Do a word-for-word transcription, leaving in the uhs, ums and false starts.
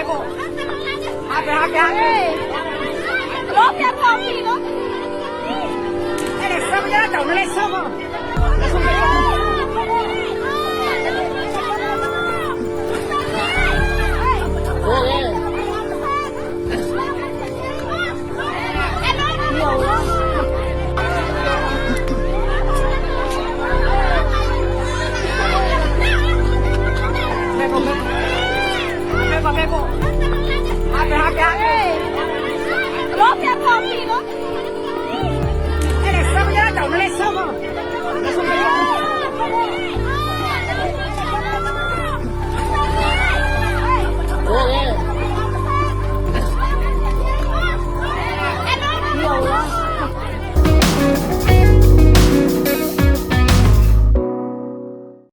Hape, hape, hape. Lopi aku, api, lopi. Eh, nessuno mi dà, non è solo.